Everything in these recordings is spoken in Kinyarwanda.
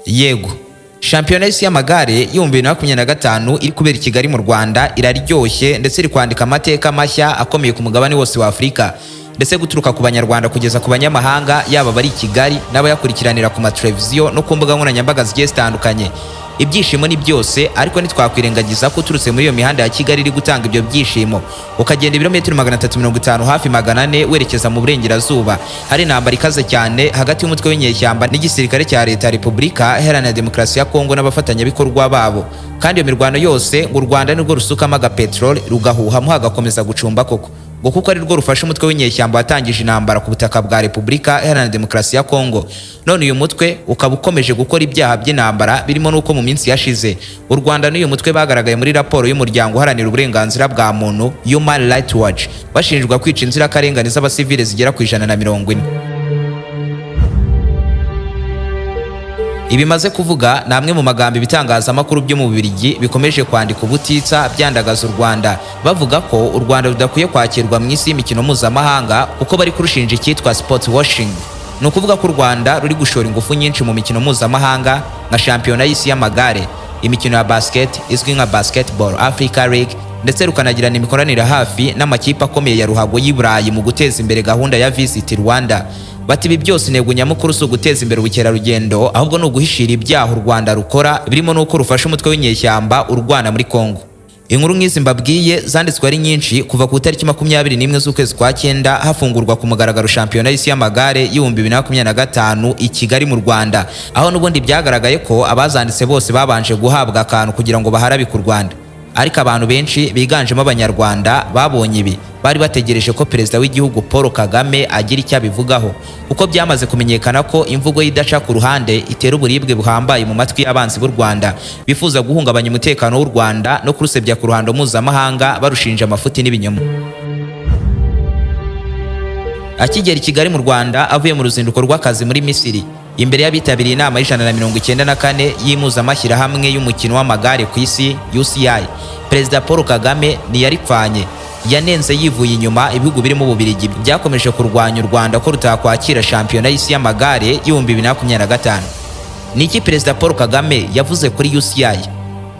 Yego, shampiyona y'isi y'amagare y'2025 iri kubera i Kigali mu Rwanda iraryoshye, ndetse iri kwandika amateka mashya akomeye ku mugabane wose wa Afurika, ndetse guturuka ku Banyarwanda kugeza ku banyamahanga, yaba abari i Kigali n'abayakurikiranira ku mateleviziyo no ku mbuga nkoranyambaga zigiye zitandukanye. Ibyishimo ni byose, ariko ntitwakwirengagiza ko uturutse muri iyo mihanda ya Kigali iri gutanga ibyo byishimo, ukagenda ibirometero 350, hafi 400, werekeza mu burengerazuba, hari intambara ikaze cyane hagati y'umutwe w'inyeshyamba n'igisirikare cya Leta ya Repubulika Iharanira Demokarasi ya Kongo n'abafatanyabikorwa babo. Kandi iyo mirwano yose, ngo u Rwanda nirwo rusukamo agapeteroli rugahuhamo, hagakomeza gucumba koko, ngo kuko ari rwo rufasha umutwe w'inyeshyamba watangije intambara ku butaka bwa Repubulika Iharanira Demokarasi ya Kongo. None uyu mutwe ukaba ukomeje gukora ibyaha by'intambara, birimo n'uko mu minsi yashize u Rwanda n'uyu mutwe bagaragaye muri raporo y'umuryango uharanira uburenganzira bwa muntu, Human Rights Watch, bashinjwa kwica inzirakarengane z'abasivile zigera ku 140. Ibimaze kuvuga ni amwe mu magambo ibitangazamakuru byo mu Bubiligi bikomeje kwandika ubutitsa byandagaza u Rwanda, bavuga ko u Rwanda rudakwiye kwakirwa mu isi y'imikino mpuzamahanga, kuko bari kurushinja icyitwa sport washing. Ni ukuvuga ko u Rwanda ruri gushora ingufu nyinshi mu mikino mpuzamahanga nka shampiyona y'isi y'amagare, imikino ya basket izwi nka Basketball Africa League, ndetse rukanagirana imikoranire hafi n'amakipe akomeye ya ruhago y'i Burayi mu guteza imbere gahunda ya Visit Rwanda. Bati ibi byose, intego nyamukuru si uguteza imbere ubukerarugendo, ahubwo ni uguhishira ibyaha u Rwanda rukora, birimo n'uko rufasha umutwe w'inyeshyamba urwana muri Kongo. Inkuru nk'izi mbabwiye zanditswe ari nyinshi kuva ku itariki 21 z'ukwezi kwa cyenda, hafungurwa ku mugaragaro shampiyona y'isi y'amagare y'2025 i Kigali mu Rwanda, aho n'ubundi byagaragaye ko abazanditse bose babanje guhabwa akantu kugira ngo baharabike u Rwanda. Ariko abantu benshi biganjemo Abanyarwanda babonye ibi bari bategereje ko Perezida w'igihugu Paul Kagame agira icyo abivugaho, kuko byamaze kumenyekana ko imvugo ye idaca ku ruhande itera uburibwe buhambaye mu matwi y'abanzi b'u Rwanda bifuza guhungabanya umutekano w'u Rwanda no kurusebya ku ruhando mpuzamahanga, barushinja amafuti n'ibinyoma. Akigera i Kigali mu Rwanda avuye mu ruzinduko rw'akazi muri Misiri, imbere y'abitabiriye inama y'194 y'impuzamashyirahamwe y'umukino w'amagare ku isi, UCI, Perezida Paul Kagame ntiyaripfanye. Yanenze yivuye inyuma ibihugu birimo Ububiligi byakomeje kurwanya u Rwanda ko rutakwakira shampiyona y'isi y'amagare y'2025. Ni iki Perezida Paul Kagame yavuze kuri UCI?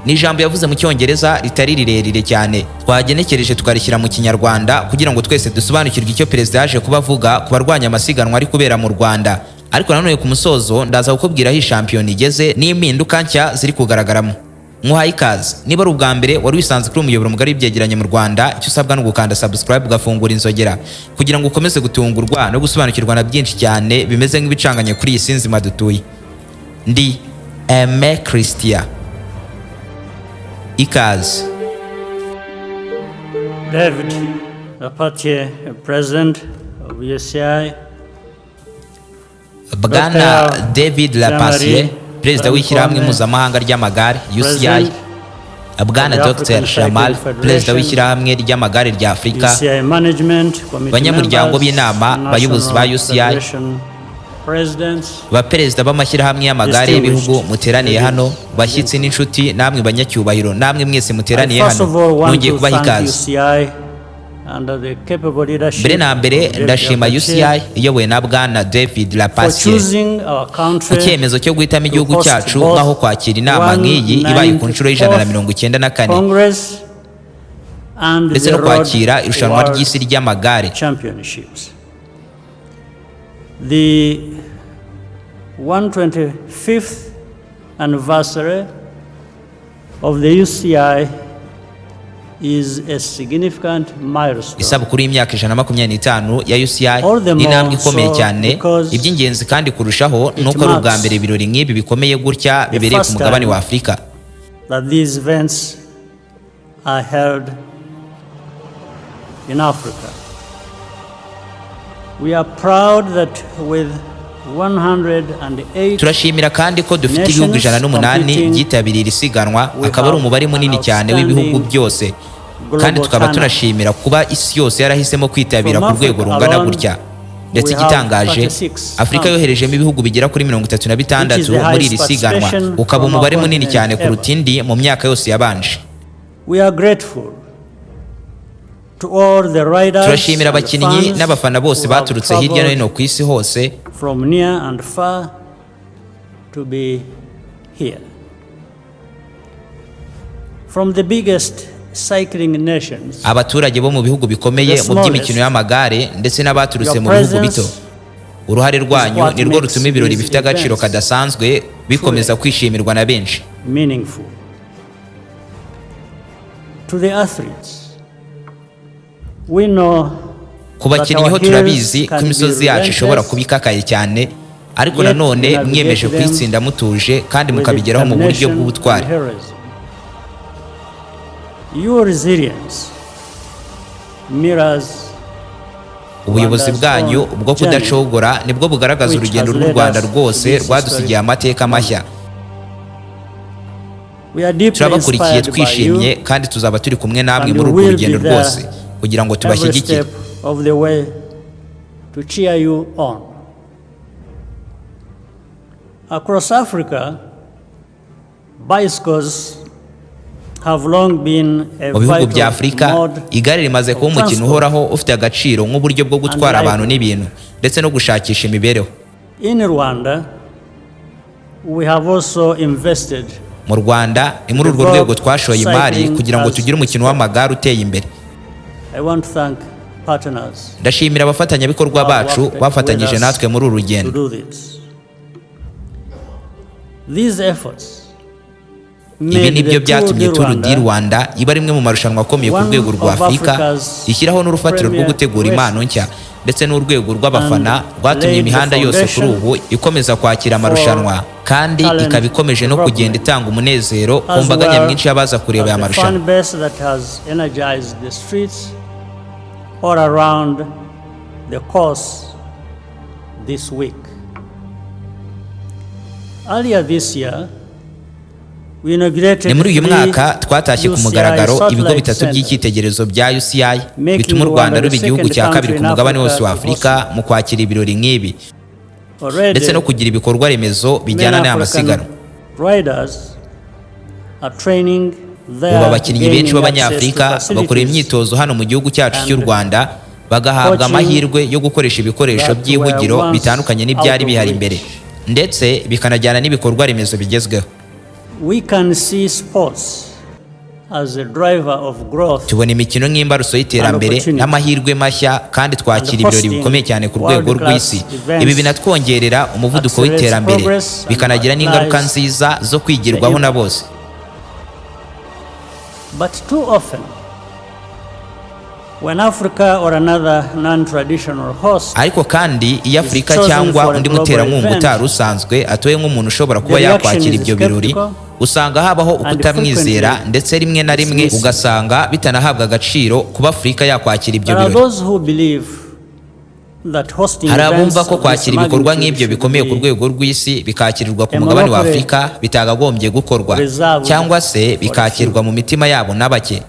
Ni ijambo yavuze mu Cyongereza ritari rirerire cyane, twagenekereje tukarishyira mu Kinyarwanda kugira ngo twese dusobanukirwe icyo perezida yaje kuba avuga ku barwanya amasiganwa ari kubera mu Rwanda. Ariko nanone ku musozo ndaza kukubwira aho iyi shampiyona igeze n'impinduka nshya ziri kugaragaramo. Nkuhaye ikaze. Niba ari ubwa mbere wari wisanze kuri umuyoboro mugari w'ibyegeranyo mu Rwanda, icyo usabwa ni ugukanda subscribe, ugafungura inzogera, kugira ngo ukomeze gutungurwa no gusobanukirwa na byinshi cyane bimeze nk'ibicanganye kuri iyi si nzima dutuye. Ndi Aime Christian, ikaze. David Lappartient, President of UCI, Bwana Dr. David Lappartient, Jean-Marie Perezida w'ishyirahamwe Rampone, mpuzamahanga ry'amagare, UCI, President Bwana of the Dr African Jamal, Cycling Perezida Federation, w'ishyirahamwe ry'amagare rya Afurika, UCI Management Committee banyamuryango members, b'inama, bayobozi ba National UCI, Federation Presidents, baperezida b'amashyirahamwe y'amagare y'ibihugu muteraniye hano, bashyitsi n'inshuti, namwe banyacyubahiro, namwe mwese I muteraniye first hano, of all want nongeye to kubaha thank ikaze. UCI under the capable leadership Mbere na mbere of David ndashima Lappartient UCI iyobowe na Bwana David for Lappartient choosing our ku country cyemezo cyo guhitamo igihugu to host cyacu both nk'aho kwakira inama nk'iyi ibaye ku nshuro y'194 Congress and ndetse the no Road kwakira irushanwa World ry'isi ry'amagare. Championships. The 125th anniversary of the UCI is a significant milestone. Isabukuru y'imyaka 125 ya UCI All the ni intambwe more ikomeye so cyane. because Iby'ingenzi kandi kurushaho ni it uko ari ubwa marks mbere ibirori nk'ibi bikomeye gutya bibereye ku first mugabane time wa Afurika. that these events are held in Africa. We are proud that with 108 Turashimira kandi ko dufite ibihugu 108 competing, byitabiriye iri siganwa, we akaba ari have umubare munini an cyane w'ibihugu outstanding byose, kandi global tukaba turnout. tunashimira kuba isi yose yarahisemo kwitabira From ku rwego Africa rungana alone, gutya. Ndetse we have igitangaje, 36 Afurika yoherejemo ibihugu bigera kuri 36 which is the muri iri highest siganwa, participation ukaba from our umubare munini cyane continent kuruta ever. indi mu myaka yose yabanje. We are grateful to all the riders Turashimira and abakinnyi fans n'abafana bose who have baturutse hirya no traveled hino ku isi hose from near and far to be here. From the biggest cycling nations, Abaturage bo mu bihugu bikomeye the mu by'imikino smallest, y'amagare ndetse n'abaturutse your mu bihugu bito, presence uruhare is rwanyu what ni rwo makes rutuma ibirori these bifite agaciro events kadasanzwe bikomeza truly kwishimirwa na benshi. meaningful. To the athletes, we know Ku that bakinnyi our ho hills turabizi ko can be imisozi yacu ishobora relentless, kuba ikakaye cyane, ariko yet we nanone mwiyemeje navigate them kuyitsinda mutuje kandi with mukabigeraho mu buryo determination and bw'ubutwari. heroism. Your resilience mirrors Ubuyobozi Rwanda's bwanyu own bwo journey, kudacogora nibwo bugaragaza which urugendo has rw'u led Rwanda us to rwose this rwadusigiye historic amateka mashya. moment. We are deeply Turabakurikiye inspired by twishimye you kandi tuzaba turi kumwe namwe and muri we urwo will rugendo be there rwose kugira ngo every tubashyigikire. step of the way to cheer you on. Across Africa, bicycles have long been a Mu bihugu bya vital Afurika, mode igare rimaze kuba of umukino transport uhoraho ufite agaciro nk'uburyo bwo and gutwara abantu livelihood. n'ibintu ndetse no gushakisha imibereho. In Rwanda, we have also invested Mu Rwanda ni to muri urwo rwego develop twashoye imari cycling kugira ngo as tugire a umukino sport. w'amagare uteye imbere. I want to thank partners Ndashimira abafatanyabikorwa who have bacu worked with bafatanyije us natwe muri uru to rugendo. do this. These efforts Ibi made ni byo the Tour byatumye du Tour du Rwanda Rwanda iba rimwe mu marushanwa akomeye ku one rwego rwa of Afurika, Africa's ishyiraho n'urufatiro rwo premier gutegura impano nshya races ndetse n'urwego rw'abafana and rwatumye laid the imihanda yose kuri foundation ubu ikomeza kwakira for amarushanwa, kandi talent ikaba ikomeje no kugenda development, itanga umunezero ku as mbaga well nyamwinshi y'abaza kureba as aya the marushanwa. fan base that has energized the streets all around the course this week. Earlier this year, we inaugurated Ni muri uyu three mwaka twatashye ku UCI mugaragaro ibigo satellite bitatu centers, by'icyitegererezo bya UCI, making bituma u Rwanda Rwanda the ruba igihugu second cya kabiri country ku in mugabane wose Africa wa to host Afurika mu kwakira ibirori nk'ibi ndetse Already, no kugira ibikorwa remezo many bijyana n'aya African masiganwa. riders are training Ubu there, abakinnyi benshi gaining access to b'Abanyafurika bakora facilities imyitozo hano mu gihugu cyacu cy'u and Rwanda, bagahabwa coaching amahirwe yo gukoresha ibikoresho that were by'ihugiro once bitandukanye out n'ibyari of bihari reach. mbere, ndetse bikanajyana n'ibikorwa remezo bigezweho. We can see sports as a driver of growth Tubona imikino nk'imbarutso and y'iterambere opportunity n'amahirwe mashya, kandi and twakira ibirori hosting bikomeye cyane ku rwego world-class rw'isi. Ibi events binatwongerera umuvuduko accelerates w'iterambere, progress and bikanagira n'ingaruka multiplies nziza zo the kwigirwaho na impact. bose. But too often, when Africa or another non-traditional host Ariko kandi iyo is Afurika chosen cyangwa for a undi global muterankunga event, utari usanzwe atoye nk'umuntu ushobora the kuba reaction yakwakira is ibyo birori, skeptical usanga habaho and ukutamwizera, frequently ndetse rimwe na rimwe dismissive. ugasanga bitanahabwa agaciro kuba Afurika yakwakira ibyo There are birori. those who believe that hosting Hari abumva events ko of this kwakira ibikorwa magnitude nk'ibyo should bikomeye ku be rwego rw'isi bikakirirwa ku a mugabane wa monopoly Afurika bitagagombye gukorwa, reserved cyangwa se for a bikakirwa few. mu mitima yabo na bake.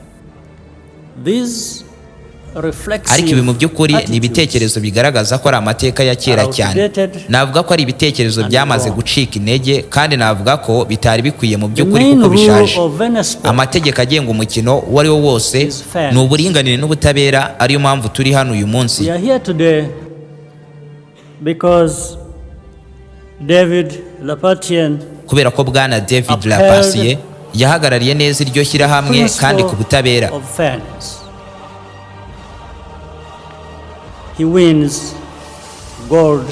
These Ariko ibi mu reflexive by'ukuri ni attitudes ibitekerezo bigaragaza ko ari amateka ya kera are cyane. outdated Navuga ko ari ibitekerezo and byamaze wrong. gucika intege, kandi navuga ko bitari bikwiye mu The by'ukuri main kuko rule bishaje. of any sport Amategeko agenga umukino uwo ari wo wose is ni fairness. uburinganire n'ubutabera, ariyo mpamvu turi hano uyu munsi. We are here today because David Lappartient Kubera ko Bwana David upheld Lappartient yahagarariye neza iryo the shyirahamwe kandi ku principle butabera. of fairness. He wins gold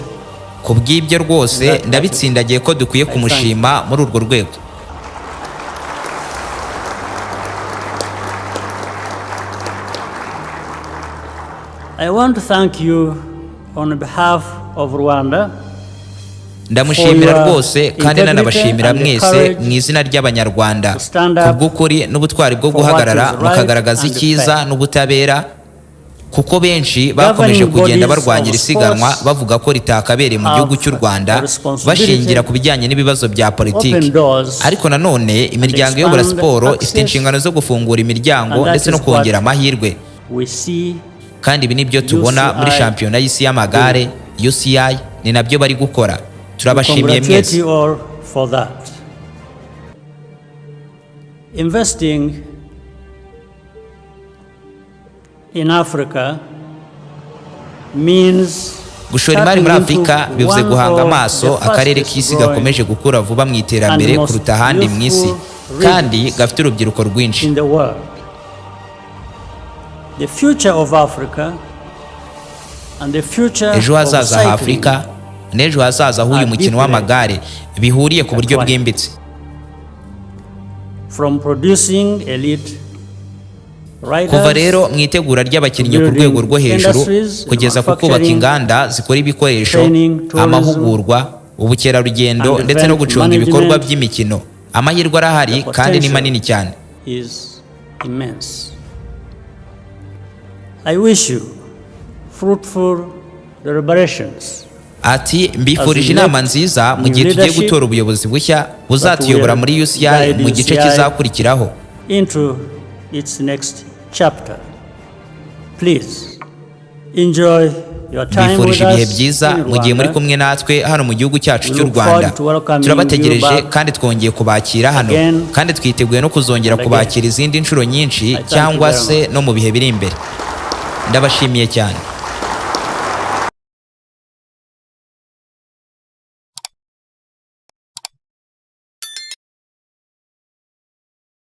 Ku bw'ibyo in rwose that category. ndabitsindagiye ko dukwiye I thank you. kumushima muri urwo rwego. I want to thank you on behalf of Rwanda for Ndamushimira your rwose kandi integrity nanabashimira and the mwese courage mu izina ry'Abanyarwanda to stand ku up bw'ukuri n'ubutwari bwo for what guhagarara is right mukagaragaza and icyiza fair. n'ubutabera, kuko benshi bakomeje Governing kugenda bodies barwanya of iri siganwa sports bavuga ko ritakabereye mu gihugu have cy'u Rwanda, a responsibility bashingira ku bijyanye n'ibibazo bya to open politiki. doors Ariko nanone and imiryango iyobora expand siporo ifite access, inshingano zo gufungura imiryango and that ndetse no is what kongera amahirwe, we see kandi ibi nibyo tubona muri UCI shampiyona y'isi y'amagare doing. UCI ni nabyo bari gukora. We Turabashimiye congratulate mwese. you all for that. Investing in Africa means Gushora imari muri Afurika bivuze guhanga amaso akarere k'isi gakomeje gukura vuba mu iterambere kuruta ahandi mu isi, kandi gafite urubyiruko rwinshi. in the world. The future of Africa and the future Ejo of hazaza ha cycling Afurika n'ejo hazaza h'uyu mukino w'amagare bihuriye ku buryo bwimbitse. From producing elite riders Kuva rero mu itegura ry'abakinnyi ku rwego rwo hejuru kugeza ku kubaka inganda zikora ibikoresho, amahugurwa, ubukerarugendo ndetse no gucunga ibikorwa by'imikino, amahirwe arahari kandi ni manini cyane. is immense. I wish you fruitful deliberations Ati: "Mbifurije inama nziza mu gihe tugiye gutora ubuyobozi bushya buzatuyobora muri UCI mu gice kizakurikiraho." into its next chapter. Please enjoy your time with Mbifurije ibihe us byiza in mu gihe muri Rwanda. kumwe natwe hano mu gihugu cyacu cy'u Rwanda. Turabategereje kandi twongeye kubakira hano, kandi twiteguye no kuzongera kubakira izindi nshuro nyinshi cyangwa se no mu bihe biri imbere. Ndabashimiye cyane.